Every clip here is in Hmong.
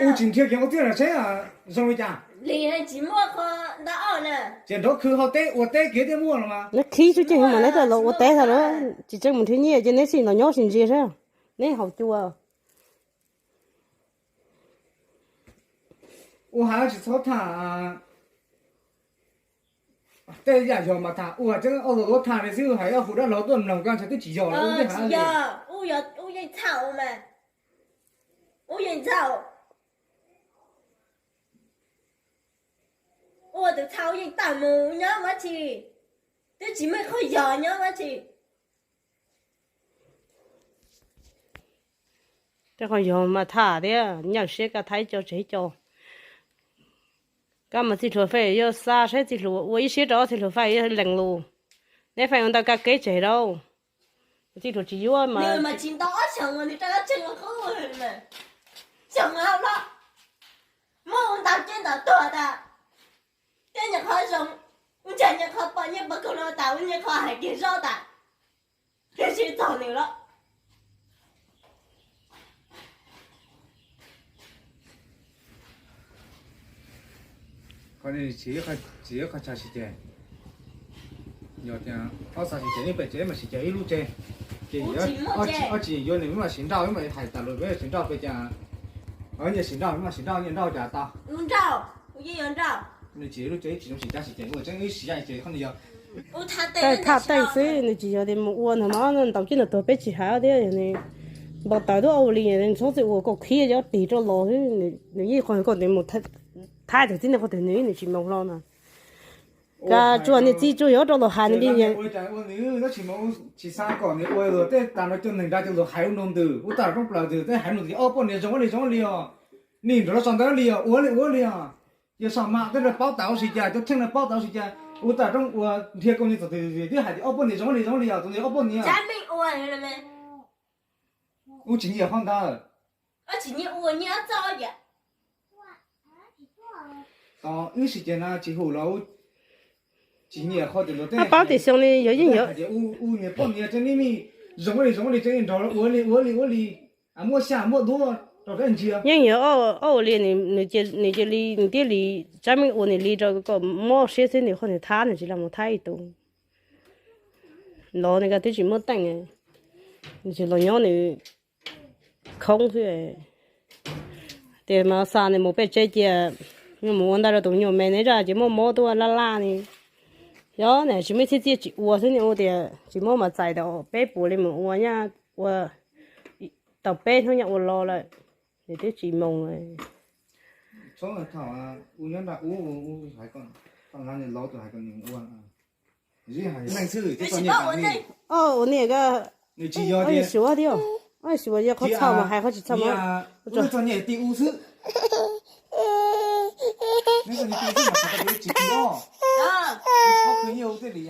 Ua tsis nrhiav kev ua txiaj los seb zoo li cas. Ces nrov khw hauv teb ua teb kev thiaj muaj los mas. Neb khib tsuj ceeg mas neb tau los ua teb tag lawm, tsis tseem mus nrhiav nyiaj ces neb sim los nyob sim ntsia saib neb haus cua. Ua hav tsis txhob tham tej yam yog mas tham, ua tseeb ua luag tham li xwb, hais ob hu dab laug tuaj mloog koj ntshe twb tsis yog lawm. Ub yeej txhaum mas, ub yeej txhaum. Ua tus txhaum yeej tawm mus nyob ua tsi, twb tsis muaj qhov yog nyob ua tsi. Tej qhov yog mas tham thiab, nyeem siab koj thaij co tsev co. Koj mas txij hluas fej yuav xa saib txij hluas ua ib siab rau ob txij hluas fej yuav lees lus. Neb fej ua ntau kab keb tseg rau, txij hluas tsis yuav mas. Nws mas tsis ntau ob xyoos nws rau kab tseg qub, xyoo hauv los muaj ua ntau ceb ntau tuag tas, thiab nyuam qhuav zoo, ua ntshe nyuam qhuav pom nyiaj pom kaus los tas, ua nyuam qhuav hais kiag zaub tas, thiab sib txog nws los. Qhov tsis, tsis yog qhov txhaum sib ceg, yog tias ob txhais sib ceg ib pem tsev mas sib ceg ib lub tsev, ces ob tsis yuav nws mam sib nrauj, mam hais tas lus peb sib nrauj pes cas, nyias sib nrauj mam sib nrauj, nyias nrauj cas tau. Nws tsis lub tsev tsis zoo sib ceg, sib ceg ua tseeb ib sib ceg qhov no yog thaj teej xwb, nws tsis yog tias mus ua ntawm no ntau ceb ntau tuag peb tsis hais thiab. Npau taws tuaj ua li nws txhob txwm ua kom khib cov ris rau los xwb, nws yeej qhov kom nws mus thaij thaum txij nej qhov twg nws nws tsis mus hlo na. Kav tsuas niam txiv tsuas yuav rau los hais nws li. Ua cas ua nws tsis mus, tsis xav kom nws ua luag tej tas no cov neeg nra cov luag hais ua nroo ntws, ua tawm rooj plaws ntws tej hais ua nroo ntws, ob poj niam zoo li zoo li os. Nim nrog lawv tso ntawv li os, ua li ua li os. Yog sam mam tej lawv paub tau sib ceg, cov cheej lawv paub tau sib ceg, ua tawm rooj ua nrhiav koj niam txog twg twb hais tias ob poj niam zoo li zoo li os, tus ntawd ob poj niam. Ub tsis nyiam qhov ntawd. Tos wb sib ceg no tsis hum los tsis nyiam qhov tias luag tej paub tias xyoo li yog yeej yog tias ua niag poj niam tseem nim zoo li zoo li tseem nrog ua li ua li ua li, muaj xya muaj duab rau koj ntsia. Yeej yog ob ua li, nws cia li nws thiaj li Tsab Meej ua nws li rau kom mob siab xwb, nws qhov nws thab nws tsis los mus thab ib tug. Los nws ko twb tsis muaj teej, nws tsis los nyob nws khoob xwb. Tias mas xa nws mus pem tsev cia, nws mus ua ntej rau tus nyuam me neb zaj ces muaj mob tuaj laj laj ni. Yog nws tsis muaj txhiaj txiaj tsis ua xwb, nws ua tias tsis muaj mas txais tau peb puas li mus ua nyaj ua tau peb hnub nyaj ua los lawm, nws twb tsis mus. Thaum ub nyob nram ub, ub hais kom, kom nws los tus hais kom nws ua. Ua niam ko, nws tsis yog tias suav thiab, suav yog qhov txhaum mas hais qhov tsis txhaum mas. Ua txog niam tij ub xwb. Neb txog niam tij xwb mas tsis tau tsis tij os. Ub txhob khwv nyiaj ua thiaj li,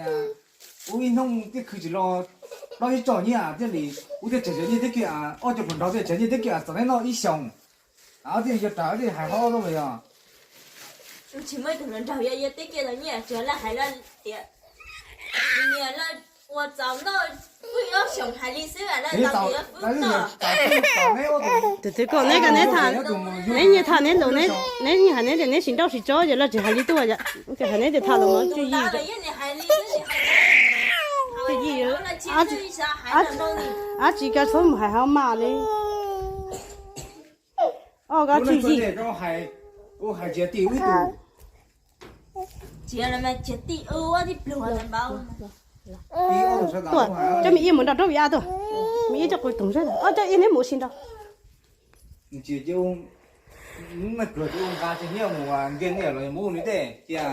ub ib hnub thiaj khwv tsis los plaub ib tsom nyiaj thiaj li, ub thiaj tseg nyiaj tiab kiag, ob cov pos nrog thiaj tseg nyiaj tiab kiag txom neb noj ib xyoos. Thiaj yuav raws thiaj hais qhov ub los yog. Tsis muaj ib tug hluas nraug yuav yuav tiab kiag tau nyiaj, tsuas lawv hais lawv tias niam lawv ua txaus noj, ib ob xyoos hais li xwb lawv tau tias yuav fwb noj. Tus twg kom neb ko neb tham, neb nyiam tham neb lus, neb nyiam hais neb tias neb tsis nrauj tsis tsob ces lawv tsis hais li tuaj, ces hais neb tias tham lus mas tswj yim. Tswj yim, ab tsi koj txhob mus hais ho mas li. Ob koj tswj yim. Tuaj, coj me iab mus nrog rab vim a tuaj. Me iab coj qus toog sab, coj iab neb mus ua si nrog. Nqa nyiaj los mus ua ntiag niam los mus ua nws tej cia.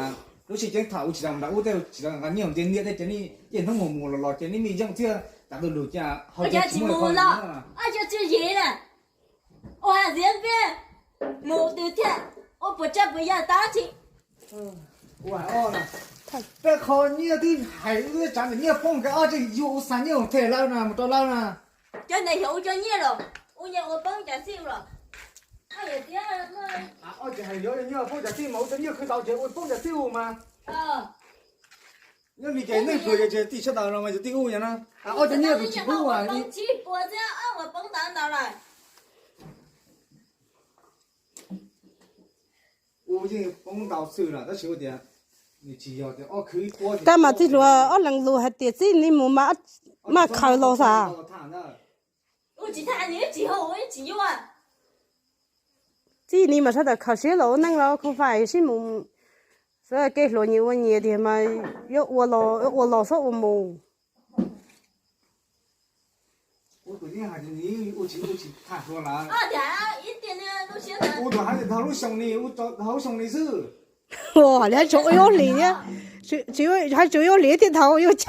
Lub sij ceeb thaum ub tsis tau nrog ub tej tsis tau nqa nyiaj ntiag niam tej ces neb yeej hnub mus mus los los ces neb me yeej thiaj tas tus lus cia. Ua cas tsis mus los, ua cas tsis yim na. Ua ziab npiab, mus twg thiaj ua puas tsav puas yog tab tsi. Tej qho nyiaj twb hais wb tsav ntawm nyiaj poob nkaus ob tseem yuav ua xa nyiaj mus them lawv na, mus rau lawv na. Cov ntawd yog ua cov nyiaj los ua nyiaj ua poob cov txij los. Ob tseem hais yuav nyiaj poob cov txij mas ua cov nyiaj khwv tau ces ua poob cov txij ua mas. Nyob li ces neeg hluas ces tij sab tau no mas yog tij ub yog na. Ob cov nyiaj tus tsis pub ua. Kab mas txij hluas ob leeg lus hais tias txij ni mus mas maj khaws los xav. Txij ni mas sawv daws khaws siab los ua neej los kho fais sib mus, xav kev hluas nyias ua nyias tiag mas yuav ua los ua los xwb ua mus. Ua li hais tsuas ib hlis thiab, hais tsuas ib hlis thiab thaum yuav tshaj.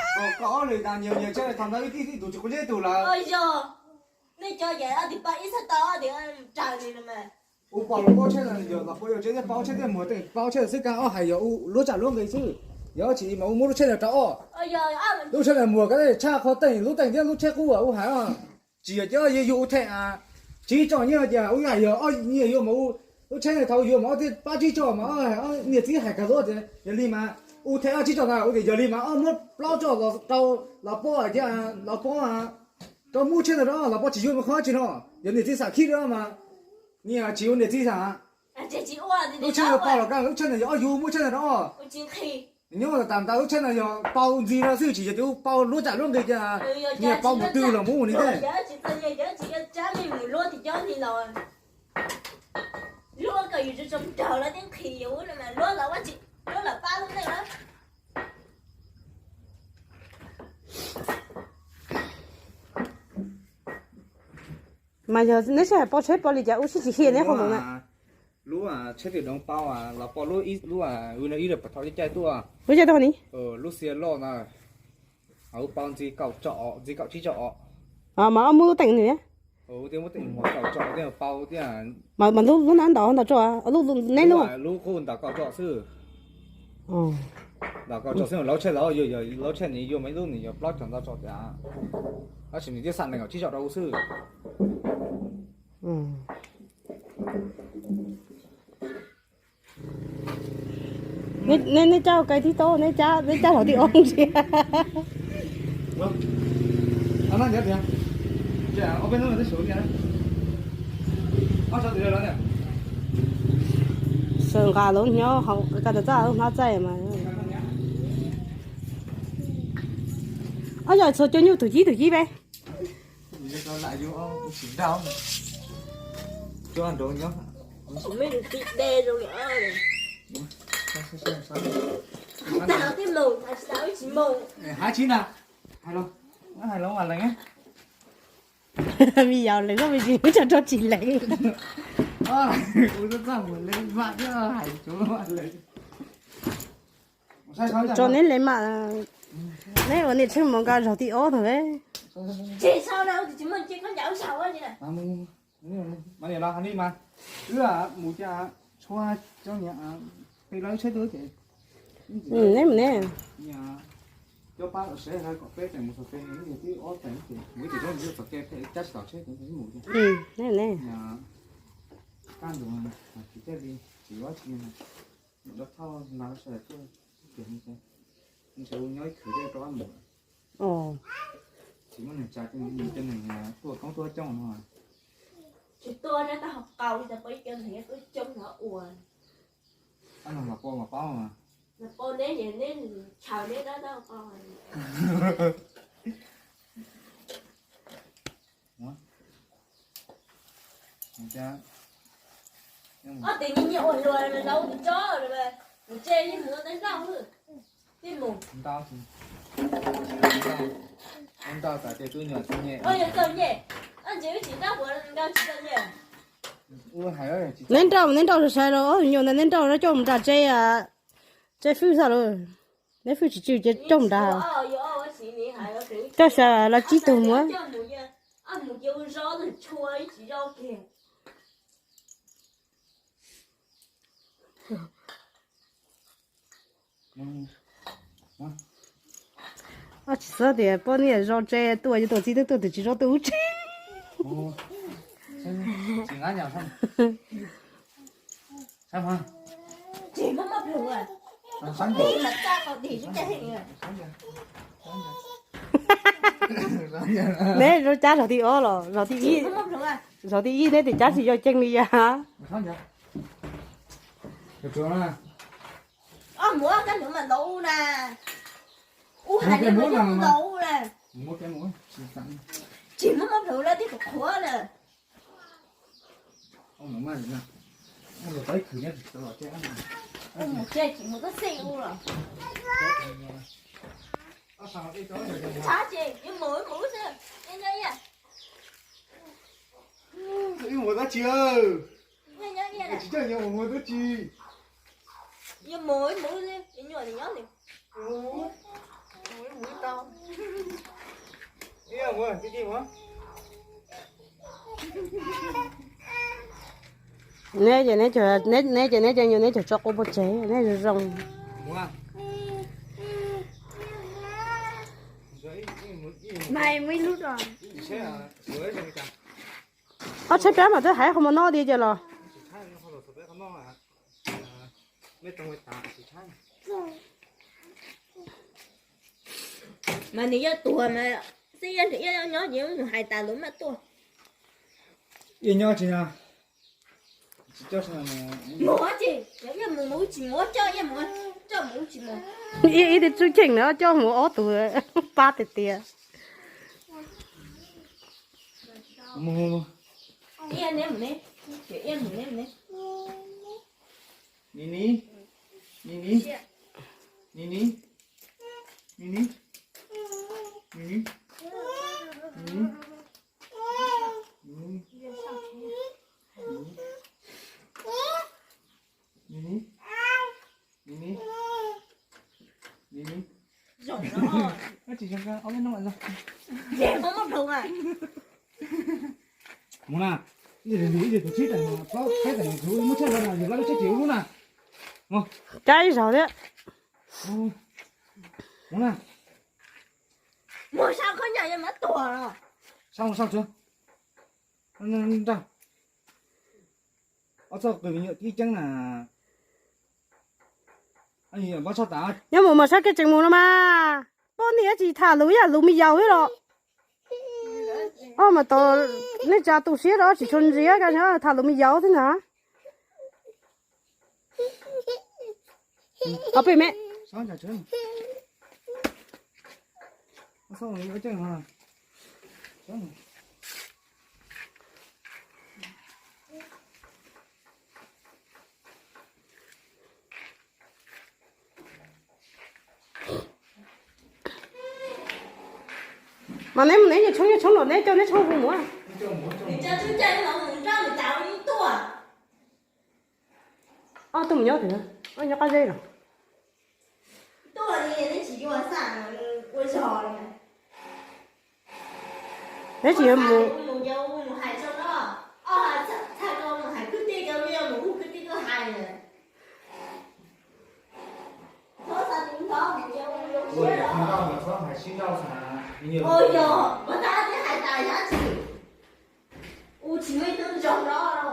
Ua pom lub tsheb no yog los pom yog tsev thiaj paub tsheb thiaj muag teej paub tsheb xwb, kab ob hais yog ua luab tsaj luab nqi xwb. Yog tsis mas ua muab lub tsheb no rau ob, lub tsheb no muag kab tshaj qhov teej lub teej thiab lub tsheb qub ua hais. Tsis yog ces ob yug ua them a, tsib tso nyiaj ces ua hais yog ob nyiaj yuav mas lub tsheb no thaum yuav mas ob thiaj pab tsib tso mas niam txiv hais kawg luab tias yog li mas ua them ob tsib tso ntawd ua tias yog li mas ob muab plaub tso los rau los pab thiab los pab rau muab tsheb ntawd rau los pab tsis yuav mas qhov tsis no. Yog niam txiv xam khib li mas niam tsis ua niam txiv xam. Lub tsheb no pab los kab lub tsheb no yog ob yug muab tsheb ntawd rau ob. Nyob tas ntawd lub tsheb no yog pab ntxiv no xwb tsis yog tias pab luab tsaj luab nqi ces niam pab mus twg los mus ua li thiab. Mas yog neb sib hais pab tsheb pab li cas ua sib tsis hiaj neb qhov ntawd na. Lub tsheb twb doov pab los pab lub ib lub ib lub pas thau caij tuaj. Lub caij tuaj ni. Lub xiav loj ntawd, ua pab ntxiv kaum tso, ntxiv kaum tsib tso. Mas ob muab lub teem nws. Ua tej muab teem muag kaum tso tej pab thiab. Mas lub lub nab ntawd ntawd tso, lub neb lub. Lub qub ntawd kaum tso xwb. Ntawd kaum tso xwb, lub tsheb los yog lub tsheb nws yuav mas ib lub nws yog plaub tso ntawd tso tias. Tab sis nws twb xam nees nkaum tsib tso rau xwb. Neb cab ua ke tib tau, neb cab zog tim ob ntsia. Sawv nqa lub nyob hauv ka tawm txaj lub hnab txaij mas. Ob yog txhua cov nyuj tus cib tus cib pe. Hais tsis na, hais los, hais los mas lees. Me yaus lees koj me ntsis muab tso rau tsis lees. Tso neb lees mas, neb ua niam tsheej mus nqa zog tim ob no. Mas nim no hais li mas, wb mus cia tshuab cov niag qi lawv tsheb twb ces, neb mus ne, cov pab lawv seb kom peb teem mus txog ke, twb ob teem ces mus ib tug txog ke phem cab tsis tau tsheb ces mus. Kaj ntug tsis thiaj li tsis ua tsi, dab thauj nrog sawv daws tuaj, ntshe ua nyob ib khwv thiaj rov qab mus. Tsis muaj neeg tsa, coj neeg tuaj koob tuaj coob no. Tsis tuaj, tau qau, tau peb cov neeg tuaj coob no ua. Ab, no mas pab mas pab mas. Pab neb, neb chaw neb dab tau qau. Ob tug nyias nyias ua hluas zaum tsis tso, mus tsev yeej mus ua teeb nrauj xwb. Ntau, ntau tas ces twb nyuam tsis nyem. Neb nrauj, neb nrauj sai sai los, nyuam ntawd neb nrauj coj mus nram tsev, tsev fwj xwb lawm. Neb fwj tsis tsw ces coj mus nram. Coj xyov los tsib tug mus. Tsis xav tias poj niam zov tsev tuaj yuav tuaj txib twb tuaj twb tsis zov tuaj ub tsev. Neb zov cab zog tim ob los zog tim ib? Zog tim ib neb tim cab tsis yog ceev li yam. Ob muab kab hlub mas ntau na. Ub hais li mas yog ntau na. Tsis muab mab hlub lawm twb qhuav qhuav na. Mus tsis mus koj xij ub los. Txhob ces yuav mus ib mus xwb. Ib mus dab tsi? Tsis coj yuav mus dab tsi? Yuav mus ib mus xwb, nyuam nyob nws. Neb ces neb, neb ces neb cov nyuag neb cov tso quav pov tseg neb zoo zoo. Ob tsheb plab mas twb hais qhov muag no tiag ces los. Mas nws yuav tuag mas xib nyob ces mus hais tas lus maj tuaj. Ib nyob tsis, mus ces ib mus mus tsis mus, coj ib mus coj mus tsis mus. Ib tug tub ceev na coj mus ob tug pab tiag tiag. Ni ni, ni ni, ni ni, ni ni, ni ni, ni ni, ni ni, ni ni, ni ni, ni ni. Mus na, ib tus tsib tas plaub thaib tas kuv muab tshaj lawm na, yus lab lub tsheb ces ua lub na. Cab ib zaug thiab. Mus na. Mus sau qhov nyuam yog mab tuag los. Sau mus sau tsuav. Nraj. Ob txoj qws me nyuam tib ceeb na. Nyob mus mas sab kev tseem mus no mas. Poj niam tsis tham lus yam lus me yaus thiab los. Ob mas tau nej tsa tu siab rau tsis tshua ntsia ka tham lus me yaus thiab na. Ob peb me. Mas neb mus neb nyuag tshoob nyuag tshoob los neb coj neb tshoob hu mus. Ob tug mus nyob twg? Ob nyob qab zeb los? Neb tsis yuav mus. Ua tsis muaj ib tug nrog no.